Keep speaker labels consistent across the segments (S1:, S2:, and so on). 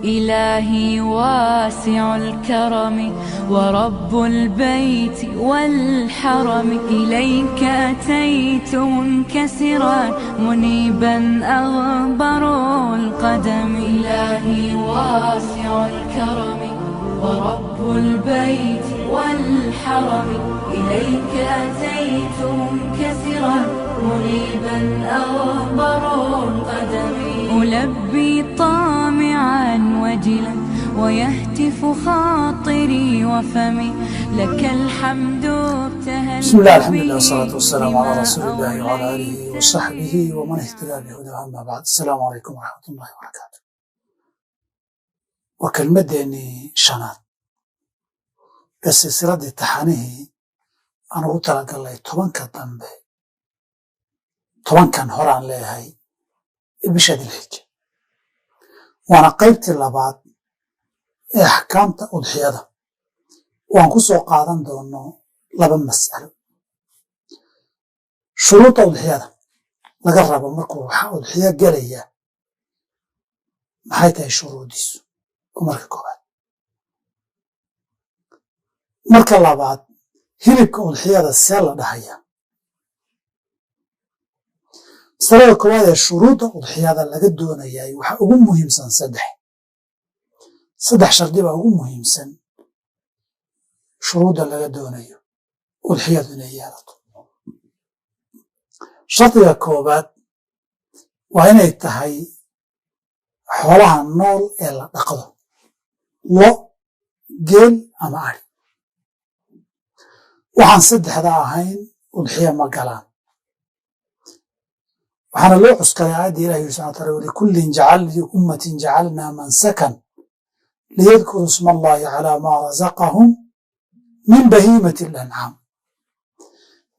S1: إلهي واسع الكرم ورب البيت والحرم، إليك أتيت منكسرا منيبا أغبر القدم. إلهي واسع الكرم ورب البيت والحرم، إليك أتيت منكسرا منيبا أغبر القدم. ألبي طامعا وجلا ويهتف خاطري وفمي، لك الحمد ابتهلت.
S2: بسم الله، الحمد لله، والصلاة والسلام على رسول الله وعلى آله وصحبه ومن اهتدى بهداه، أما بعد، السلام عليكم ورحمة الله وبركاته. Waa kelmaddeenii shanaad ee silsiladdii taxanihii aan ugu talagalnay 10-ka dambe, 10-kan horaan leeyahay ee bisha Dilxija, waana qaybtii labaad ee axkaamta udxiyada. Waan ku soo qaadan doono laba mas'alo: shuruudda udxiyada laga rabo markuu waxa udxiyo gelaya, maxay tahay shuruuddiisu, oo marka koowaad. Marka labaad, hilibka udxiyada see la dhahaya. Masalada koowaad ee shuruudda udxiyada laga doonayay waxaa ugu muhiimsan saddex shardi baa ugu muhiimsan shuruudda laga doonayo udxiyadu inay yeelato. Shardiga koowaad waa inay tahay xoolaha nool ee la dhaqdo, lo, geel ama ari. Waxaan saddexda ahayn udxiya ma galaan. Waxaana loo cuskaday aayadda Ilah yiri subxana wataala: ولكل جعل أمة جعلنا منسكا ليذكروا اسم الله على ما رزقهم من بهيمة الأنعام.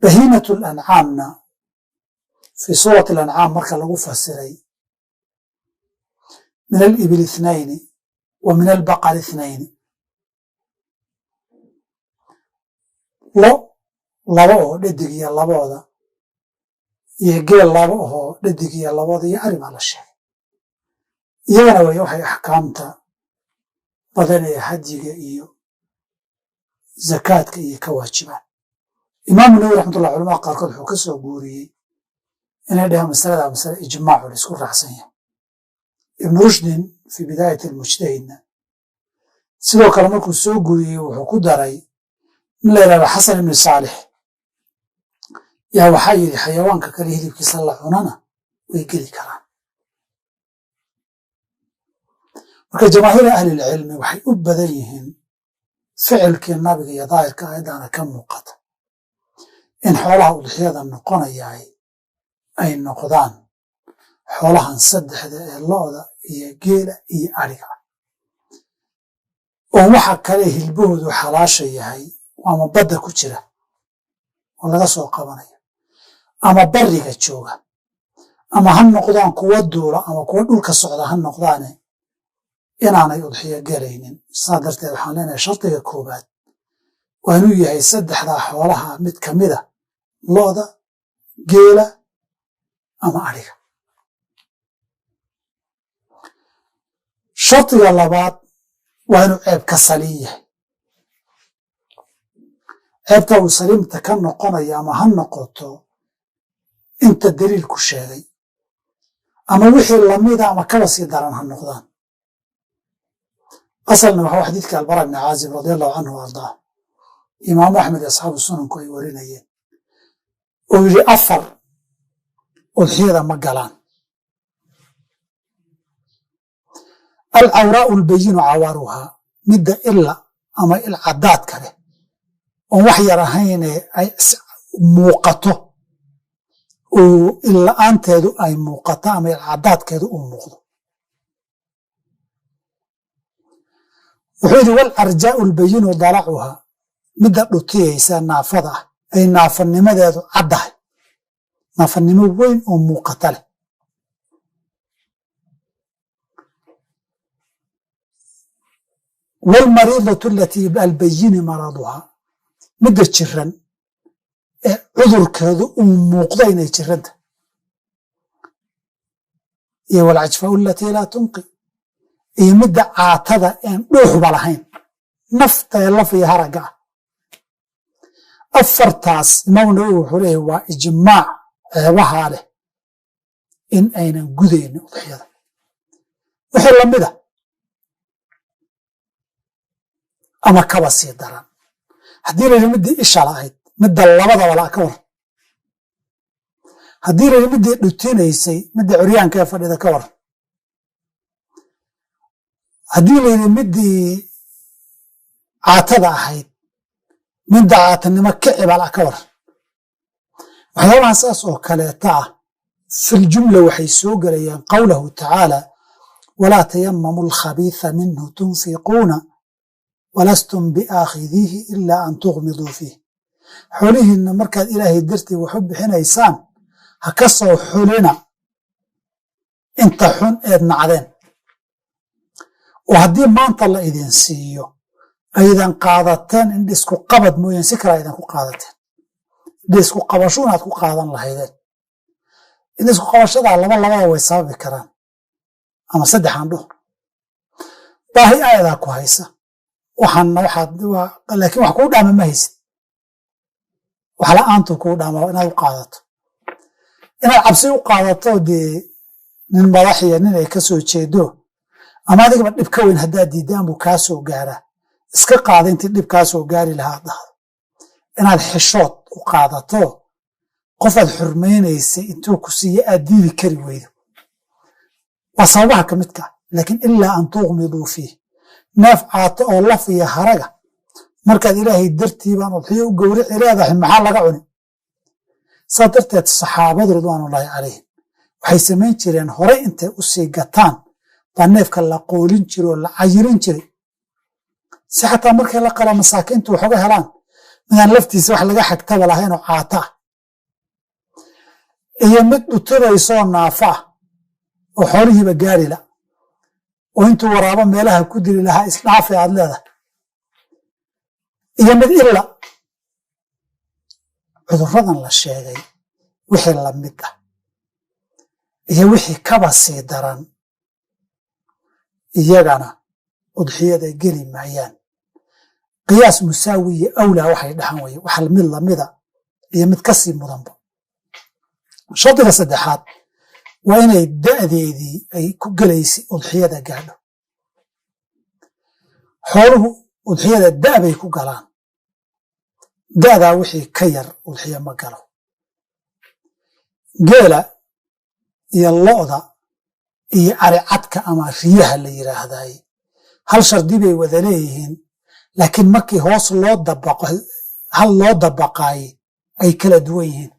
S2: بهيمة الأنعام na في سورة الأنعام marka lagu fasiray من الإبل اثنين ومن البقر اثنين, lo laba oo dhadig iyo labooda iyo geel laba oo dhadig iyo labooda iyo ari baa la sheegay. Iyagana way waxay axkaamta badan ee xajiga iyo zakaadka iyo ka waajibaan. Imaamu Nawowi raxmatullah culamada qaarkood wuxuu ka soo guuriyey inay dhahaan masalada masale ijmaacu la isku raacsan yahay. Ibnu Rushdin في بداية المجتهد na sidoo kale markuu soo guuriyey wuxuu ku daray in la yidhahdo Xasan ibni Saalix yaa waxaa yidhi xayawaanka kale hilibkiisa la cunana way geli karaan. Marka jamaahiira ahlilcilmi waxay u badan yihiin ficilkii nabiga iyo daahirka aayaddaana ka muuqata in xoolaha udxiyada noqonayaay ay noqdaan xoolahan saddexda ee lo'da iyo geela iyo ariga, oo waxa kale hilbahoodu xalaasha yahay ama badda ku jira oo laga soo qabanayo ama bariga jooga, ama ha noqdaan kuwa duula ama kuwa dhulka socda ha noqdaane, inaanay udxiyo gelaynin. Saa darteed waxaan leenahay shardiga koowaad waa inuu yahay saddexdaa xoolaha mid ka mida, lo'da, geela ama adhiga. Shardiga labaad waa inuu ceebka saliim yahay. Ceebta uu saliimta ka noqonaya ama ha noqoto inta daliilku sheegay ama wixii lamida ama kaba sii daran ha noqdaan. Asalna waxaa xadiidka Albara bni Caazib رضي الله عنه وأرضاه, Imaamu Axmed iyo asxaabu sunanku ay warinayeen, oo yidhi afar udxiyada ma galaan: العوراء البين عورها, midda ila ama il caddaadka leh oon wax yar ahayne ay muuqato oo il la'aanteedu ay muuqato ama il caddaadkeedu uu muuqdo. Wuxuu yidhi: والعرجاء البين ضلعها, midda dhutiyaysa naafada ah ay naafanimadeedu caddahay, naafanimo weyn oo muuqata leh. والمريضة التي البين مرضها, midda jiran ee cudurkeedu uu muuqdo inay jiranta, iyo والعجفاء التي لا تنقي, Iyo midda caatada een dhuuxba lahayn, naftae laf iyo haragga ah. Afartaas Imaamu Nawowi wuxuu leeyahy waa ijmaac ceebahaa leh in aynan gudaynin udxiyada. Wixii lamida ama kaba sii daran, haddii la yidhi middii isha la'ayd, midda labadaba la' ka war. Haddii la yidhi middii dhutinaysay, midda curyaanka ee fadhida ka war. Haddii la yidhi middii caatada ahayd, midda caatanimo kiciba la' ka war. Waxyaabaha saas oo kaleeta ah filjumla waxay soo gelayaan qowlahu tacaala: walaa tayamamu alkhabiitha minhu tunfiquuna walastum biaakhidiihi ilaa an tughmiduu fiih. Xoolihiinna markaad Ilaahay dartii wax u bixinaysaan, ha ka soo xulina inta xun eed nacdeen. Oo haddii maanta la idin siiyo aydan qaadateen indh isku qabad mooyeen, si kale aydan ku qaadateen, indh isku qabasho inaad ku qaadan lahaydeen. Indh isku qabashadaa laba labada way sababi karaan, ama saddexaan dhuh baahi aayadaa ku haysa, waxaanna waxaad, laakiin wax kuu dhaama ma haysid. Wax la'aantu kuu dhaama inaad u qaadato, inaad cabsi u qaadato, dee nin madaxiya nin ay ka soo jeedo ama adigaba dhib ka weyn haddaad diiddaan buu kaa soo gaaraa, iska qaada intii dhib kaa soo gaari lahaa ad dhahdo. Inaad xishood u qaadato, qofaad xurmaynaysay intuu ku siiye aad diidi kari weydo, waa sababaha ka midka. Laakiin ilaa an tughmiduu fiih, neef caato oo laf iyo haraga markaad Ilaahay dartii baan udxiyo u gowrici leedahay, maxaa laga cuni? Saa darteed saxaabadu ridwaanullaahi calayhim waxay samayn jireen, horay intay u sii gataan baa neefka la qoolin jiray oo la cayirin jiray, si xataa markii la qala masaakiintu wax uga helaan. Midaan laftiisa wax laga xagtaba lahayn oo caata ah, iyo mid dhutiraysoo naafa ah oo xoolihiiba gaarila, oo intuu waraabo meelaha ku dili lahaa isdhaafi aad leedahay, iyo mid ila cudurradan la sheegay wixii lamid ah iyo wixii kaba sii daran, iyagana udxiyada geli maayaan. Qiyaas musaawi iyo awlaa waxay dhahan weye, wax mid lamida iyo mid kasii mudanba. Shardiga saddexaad waa inay da'deedii ay ku gelaysay udxiyada gaadho. Xooluhu udxiyada da' bay ku galaan. Da'daa wixii ka yar udxiya ma galo. Geela iyo lo'da iyo aricadka ama riyaha la yidhaahdaay hal shardi bay wada leeyihiin, laakiin markii hoos loo dabaqo, hal loo dabaqaayey, ay kala duwan yihiin.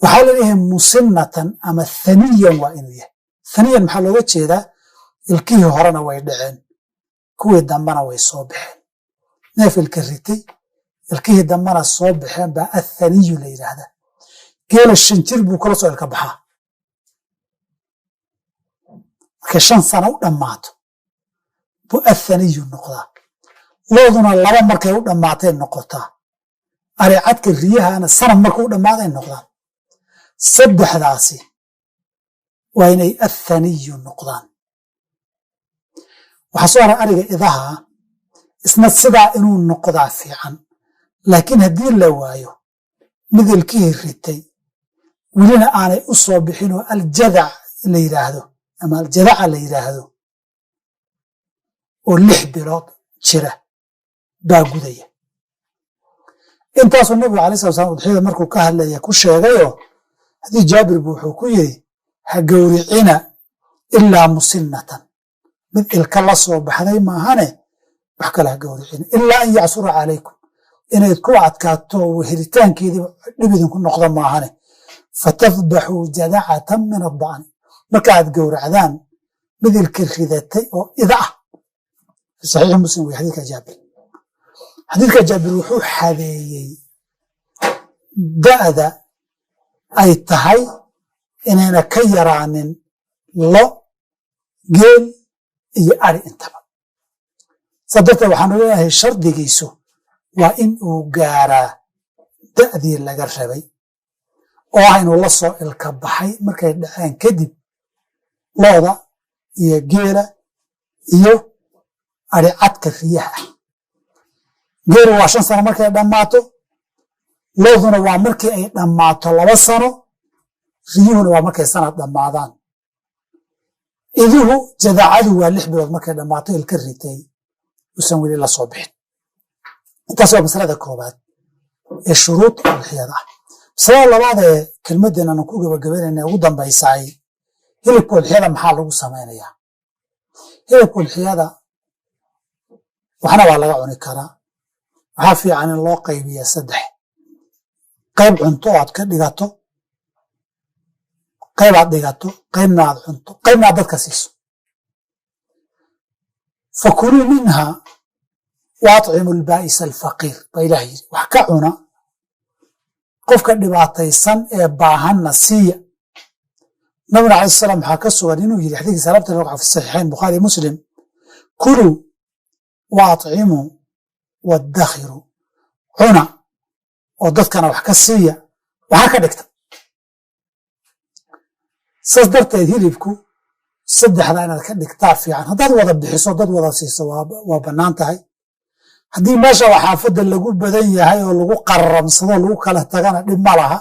S2: Waxaa la leeyahay musinnatan ama thaniyan waa inuu yahay. Thaniyan maxaa looga jeedaa? Ilkihii horena way dhaceen, kuwii dambena way soo baxeen. Neef ilka ritay, ilkihii dambena soo baxeen baa athaniyu la yidhaahdaa. Geela 5 jir buu kala soo ilka baxaa. Markay 5 sano u dhammaato buu athaniyu noqdaa. Looduna 2 markay u dhammaatay noqotaa. Aricadka riyahana sanad markay u dhammaaday noqdaan. Saddexdaasi waa inay athaniyu noqdaan. Waxaa soo haray ariga idaha, isna sidaa inuu noqdaa fiican, laakiin haddii la waayo mid ilkihii ritay welina aanay u soo bixin oo aljadac la yidhaahdo ama aljadaca la yidhaahdo oo 6 bilood jira baa gudaya. Intaasuu Nabigu alay slat slam udxiyada markuu ka hadlaya ku sheegayoo, haddii Jaabir bu wuxuu ku yidhi: ha gowricina ilaa musinnatan, mid ilka la soo baxday maahane wax kale ha gowricina, ilaa an yacsura calaykum, inayd ku adkaato helitaankeediiba dhib idinku noqdo maahane, fatadbaxuu jadacatan min adda'ni, marka aad gowracdaan mid ilka ridatay oo ida ah. Fi Saxiixi Muslim wey xadiidka Jaabir. Xadiidka Jaabir wuxuu xadeeyey da'da ay tahay inayna ka yaraanin lo, geel iyo ari intaba. Saa darteed waxaanu leenahay shardigiisu waa in uu gaaraa da'dii laga rabay, oo ah inuu la soo ilka baxay markay dhaceen kadib, looda iyo geela. Iyo adhicadka riyaha ah. Geelu waa 5 sano markay dhammaato, looduna waa markii ay dhammaato 2 sano, riyuhuna waa markay sanad dhammaadaan. Iduhu jadacadu waa 6 bilood markay dhammaato, ilka ritay usan weli la soo bixin. Intaas waa masalada koowaad ee shuruud udxiyada ah. Masalada labaad ee kelmadeen aanu ku gabagabaynayna ugu dambaysaay, hilibka udxiyada maxaa lagu samaynayaa? Hilibka udxiyada waxna waa laga cuni karaa. Waxaa fiican in loo qaybiya saddex qayb: cunto oo aad ka dhigato, qayb aad dhigato, qaybna aad cunto, qaybna aad dadka siiso. فكلوا منها وأطعموا البائس الفقير baa Ilaah yidhi. Wax ka cuna, qofka dhibaataysan ee baahanna siiya. Nabiguna alayh salam waxaa ka sugan inuu yidhi xadiiskiisa labta fi saxiixayn, Bukhaari, Muslim: كلوا وأطعموا وادخروا. Cuna oo dadkana wax ka siiya, waxaa ka dhigta. Saas darteed hilibku saddexda inaad ka dhigtaa fiican. Haddaad wada bixiso, dad wada siiso, waa bannaan tahay. Haddii meesha xaafadda lagu badan yahay oo lagu qararamsado, lagu kala tagana, dhib ma laha.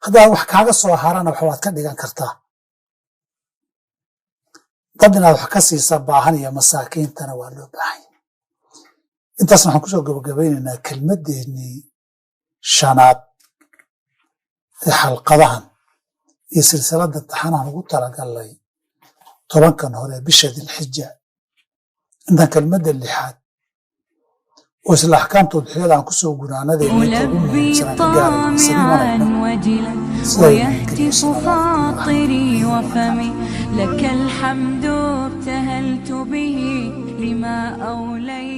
S2: Haddaad wax kaaga soo harana, wax waad ka dhigan kartaa. Dad inaad wax ka siisa baahan iyo masaakiintana waa loo baahanya. Intaasna waxaan kusoo gabagabaynaynaa kelmaddeennii shanaad ee xalqadahan iyo silsiladda taxanahan ugu talagalnay 10kan hore bisha Dilxija. Intaan kelmadda lixaad oo isla axkaamta udxiyada aan kusoo gunaanadeena inta ugu muhiimsan aan ka gaarayno isaga imanayno.
S1: ويهتف خاطري وفمي لك الحمد ابتهلت به لما أوليت.